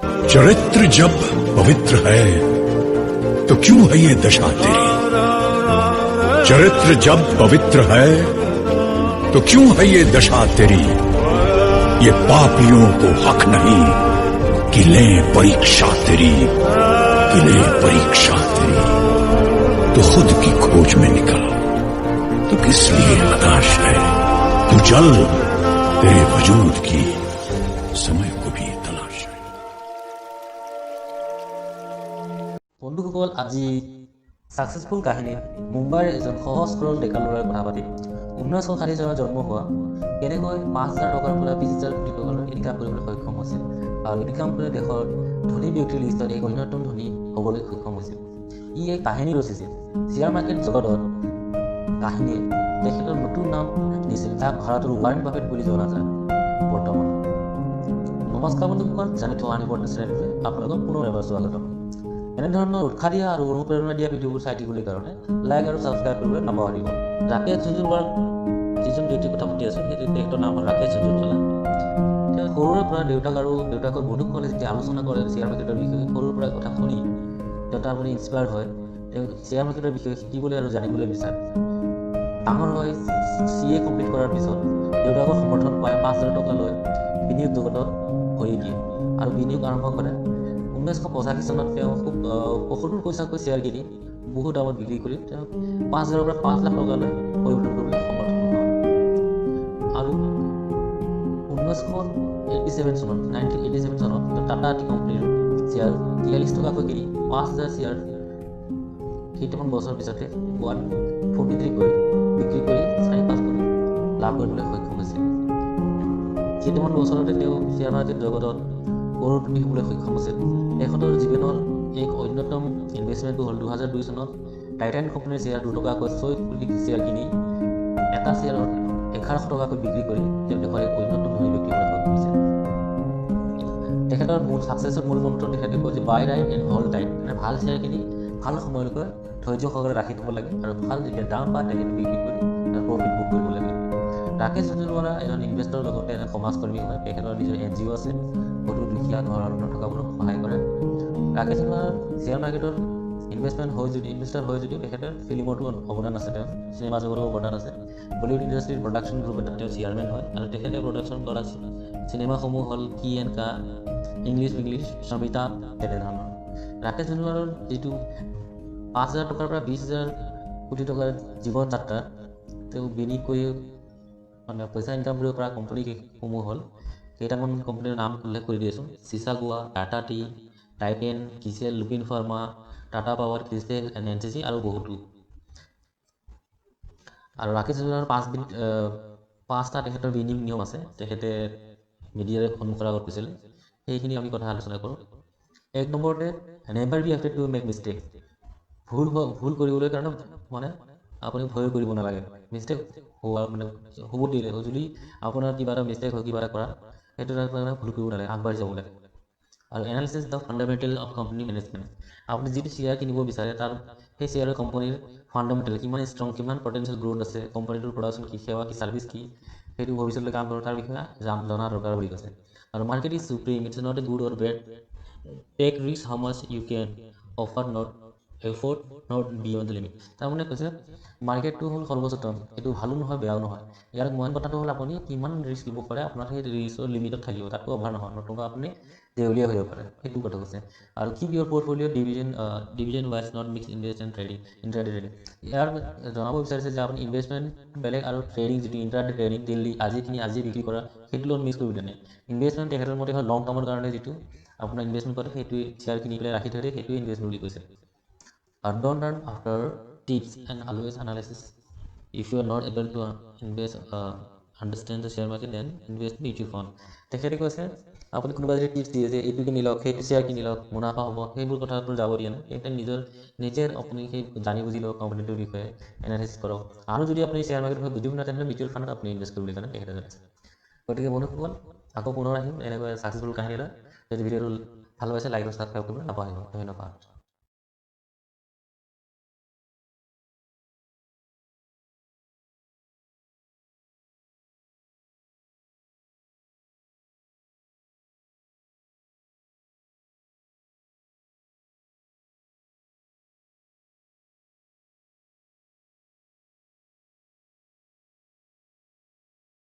चरित्र जब पवित्र है तो क्यों है ये दशा तेरी? चरित्र जब पवित्र है तो क्यों है ये दशा तेरी? ये पापियों को हक नहीं कि लें परीक्षा तेरी, कि लें परीक्षा तेरी। तो खुद की खोज में निकल, तो किस लिए हताश है तू? चल, तेरे वजूद की समय को भी तलाश है। বন্ধুসকল, আজি ছাকচেছফুল কাহিনীত মুম্বাইৰ এজন সহজ সৰল ডেকা ল'ৰাৰ কথা পাতিম। 1960 চনত জন্ম হোৱা, কেনেকৈ 5000 টকাৰ পৰা 20,000 কোটি টকালৈ ইনকাম কৰিবলৈ সক্ষম হৈছিল আৰু ইনকাম কৰি দেশৰ ধনী ব্যক্তিৰ লিষ্টত এক অন্যতম ধনী হ'বলৈ সক্ষম হৈছিল। ই এক কাহিনী ৰচিছিল। শ্বেয়াৰ মাৰ্কেট জগতত কাহিনীয়ে তেখেতৰ নতুন নাম দিছিল, যাক ভাৰতৰ ৱাৰেন বাফেট বুলি জনা যায় বৰ্তমান। নমস্কাৰ বন্ধুসকল, জানি থোৱা আনিব চেনেলটোলৈ আপোনালোকক পুনৰ এবাৰ স্বাগতম। এনেধৰণৰ উৎসাহ দিয়া আৰু অনুপ্ৰেৰণা দিয়া ভিডিঅ'বোৰ চাই থাকিবলৈ কাৰণে লাইক আৰু ছাবস্ক্ৰাইব কৰিবলৈ নাপাহৰিব। ৰাকেশ ঝুনঝুনৱালাৰ, যিজন ব্যক্তিৰ কথা পাতি আছোঁ, সেইটো তেখেতৰ নাম হ'ল ৰাকেশ ঝুনঝুনৱালা। তেওঁ সৰুৰে পৰা দেউতাক আৰু দেউতাকৰ বন্ধুসকলে যেতিয়া আলোচনা কৰে শ্বেয়াৰ মাৰ্কেটৰ বিষয়ে, সৰুৰ পৰা কথা শুনি তেওঁ তাৰ প্ৰতি ইনস্পায়াৰ্ড হয়। তেওঁ শ্বেয়াৰ মাৰ্কেটৰ বিষয়ে শিকিবলৈ আৰু জানিবলৈ বিচাৰে। ডাঙৰ হৈ চি এ কমপ্লিট কৰাৰ পিছত দেউতাকৰ সমৰ্থন পাই 5000 টকা লৈ বিনিয়োগ জগতত ভৰি দিয়ে আৰু বিনিয়োগ আৰম্ভ কৰে। 1985 চনত তেওঁ খুব 75 পইচাকৈ শ্বেয়াৰ কিনি বহু দামত বিক্ৰী কৰি তেওঁ 5000ৰ পৰা 5 লাখ টকালৈ পৰিৱৰ্তন কৰিবলৈ সমৰ্থন হয়। আৰু 1987 চনত, 1987 চনত তেওঁ টাটা টি কোম্পানীৰ শ্বেয়াৰ 43 টকাকৈ কিনি 5000 শ্বেয়াৰ কেইটামান বছৰৰ পিছতে 143 কৰি বিক্ৰী কৰি 4-5 গুণ লাভ কৰিবলৈ সক্ষম হৈছিল। কেইটামান বছৰতে তেওঁ শ্বেয়াৰ মাৰ্কেট জগতত কৰোৰপতি হ'বলৈ সক্ষম হৈছিল। তেখেতৰ জীৱনৰ এক অন্যতম ইনভেষ্টমেণ্টটো হ'ল 2002 চনত টাইটান কোম্পানীৰ শ্বেয়াৰ 2 টকাকৈ 6 কোটি শ্বেয়াৰ কিনি এটা শ্বেয়াৰত 1100 টকাকৈ বিক্ৰী কৰি তেওঁ দেশৰ এক অন্যতম ধনী ব্যক্তি হ'বলৈ সক্ষম হৈছিল। তেখেতৰ মূল ছাকচেছৰ মূল মন্ত্ৰ তেখেতে কয় যে "Buy right and hold tight", মানে ভাল শ্বেয়াৰ কিনি ভাল সময়লৈকে ধৈৰ্য সহকাৰে ৰাখি থ'ব লাগে আৰু ভাল যেতিয়া দাম পায়, তেখেতে বিক্ৰী কৰি তাৰ প্ৰফিট বুক কৰিব লাগে। ৰাকেশ ঝুনঝুনৱালা এজন ইনভেষ্টৰৰ লগতে এজন সমাজকৰ্মী হয়। তেখেতৰ নিজৰ এনজিঅ' আছে, বহুতো দুখীয়া ঘৰৰ নথকাবোৰক সহায় কৰে। ৰাকেশ ঝুনঝুনৱালাৰ শ্বেয়াৰ মাৰ্কেটত ইনভেষ্টমেণ্ট হৈ যদি ইনভেষ্টাৰ হয় যদিও তেখেতৰ ফিল্মতো অৱদান আছে, তেওঁ চিনেমা জগতৰো অৱদান আছে। বলিউড ইণ্ডাষ্ট্ৰীৰ প্ৰডাকশ্যন গ্ৰুপ এটাত তেওঁ চেয়াৰমেন হয় আৰু তেখেতে প্ৰডাকশ্যন কৰা চিনেমাসমূহ হ'ল Ki and Ka, English English, Shamitabh তেনেধৰণৰ। ৰাকেশ ঝুনঝুনৱালাৰ যিটো 5000 টকাৰ পৰা 20,000 কোটি টকাৰ জীৱন যাত্ৰা, তেওঁ বিনিয়োগ কৰি মানে পইচা ইনকাম কৰিব পৰা কোম্পানীসমূহ হ'ল, কেইটামান কোম্পানীৰ নাম উল্লেখ কৰি দি আছোঁ: চিচা গোৱা, টাটা টি, টাইটেন, কিচেল, Lupin Pharma, Tata Power, Crystal and NCC আৰু বহুতো। আৰু ৰাকেশ ঝুনঝুনৱালাৰ পাঁচটা তেখেতৰ বিনিয়োগ নিয়ম আছে। তেখেতে মিডিয়াৰে সন্মুখৰ আগত কৈছিলে, সেইখিনি আমি কথা আলোচনা কৰোঁ। এক নম্বৰতে, "Never be afraid to make mistake." ভুল কৰিবলৈ কাৰণে মানে আপুনি ভয় কৰিব নালাগে। মিষ্টেক হোৱা মানে হ'ব দিলে, যদি আপোনাৰ কিবা এটা মিষ্টেক হয় কিবা এটা কৰা, সেইটো কাৰণে ভুল কৰিব নালাগে, আগবাঢ়ি যাব লাগে। আৰু analysis the fundamental of company management। আপুনি যিটো শ্বেয়াৰ কিনিব বিচাৰে, তাৰ সেই শ্বেয়াৰৰ কোম্পানীৰ ফাণ্ডামেণ্টেল কিমান ষ্ট্ৰং, কিমান পটেঞ্চিয়েল গ্ৰ'থ আছে, কোম্পানীটোৰ প্ৰডাকশ্যন কি, সেৱা কি, ছাৰ্ভিচ কি, সেইটো ভৱিষ্যতলৈ কাম কৰোঁ, তাৰ বিষয়ে জনা দৰকাৰ বুলি কৈছে। আৰু market is supreme, it's not a good or bad, take risk how much you can offer not afford, not beyond the limit। তাৰমানে কৈছে, মাৰ্কেটটো হ'ল সৰ্বশ্ৰেষ্ঠ, এইটো ভালো নহয়, বেয়াও নহয়। ইয়াৰ মেইন কথাটো হ'ল আপুনি কিমান ৰিস্ক ল'ব পাৰে, আপোনাৰ সেই ৰিস্কৰ লিমিটত থাকিব, তাতকৈ অভাৰ নহয়, নতুবা আপুনি দেউলীয়া হৈ যাব পাৰে, সেইটো কথা কৈছে। আৰু keep your portfolio division wise, not mix invest and trading, intraday trading। ইয়াৰ জনাব বিচাৰিছে যে আপুনি ইনভেষ্টমেণ্ট বেলেগ আৰু ট্ৰেডিং, যিটো ইণ্ট্ৰাডে ট্ৰেডিং, ডেইলি আজি কিনি আজি বিক্ৰী কৰা, সেইটো লগত মিক্স কৰিব দিয়া নাই। ইনভেষ্টমেণ্ট তেখেতৰ মতে হ'ল লং টাৰ্মৰ কাৰণে যিটো আপোনাৰ ইনভেষ্টমেণ্ট কৰে, সেইটোৱে শ্বেয়াৰ কিনি পেলাই ৰাখি থৈ দিয়ে, সেইটোৱে ইনভেষ্টমেণ্ট বুলি কৈছে। আৰু don't run after tips and always analysis। If you are not able to invest, understand the share market, then invest mutual fund। তেখেতে কৈছে, আপুনি কোনোবা যদি টিপছ দিয়ে যে এইটো কিনি লওক, সেইটো শ্বেয়াৰ কিনি লওক, মুনাফা হ'ব, সেইবোৰ কথাটো যাব দিয়া নাই। সেইকাৰণে নিজে আপুনি সেই জানি বুজি লওক, কোম্পানীটোৰ বিষয়ে এনালাইচিছ কৰক। আৰু যদি আপুনি শ্বেয়াৰ মাৰ্কেটৰ বিষয়ে বুজিও নাজানে, তেনেহ'লে মিউচুৱেল ফাণ্ডত আপুনি ইনভেষ্ট কৰিবলৈ কাৰণে তেখেতে জনাইছে। গতিকে বন্ধুসকল, আকৌ পুনৰ আহিম এনেকৈ ছাকচেছফুল কাহিনী লৈ। যদি ভিডিঅ'টো ভাল পাইছে, লাইক আৰু ছাবস্ক্ৰাইব কৰিবলৈ নাপাহৰিব। ধন্যবাদ।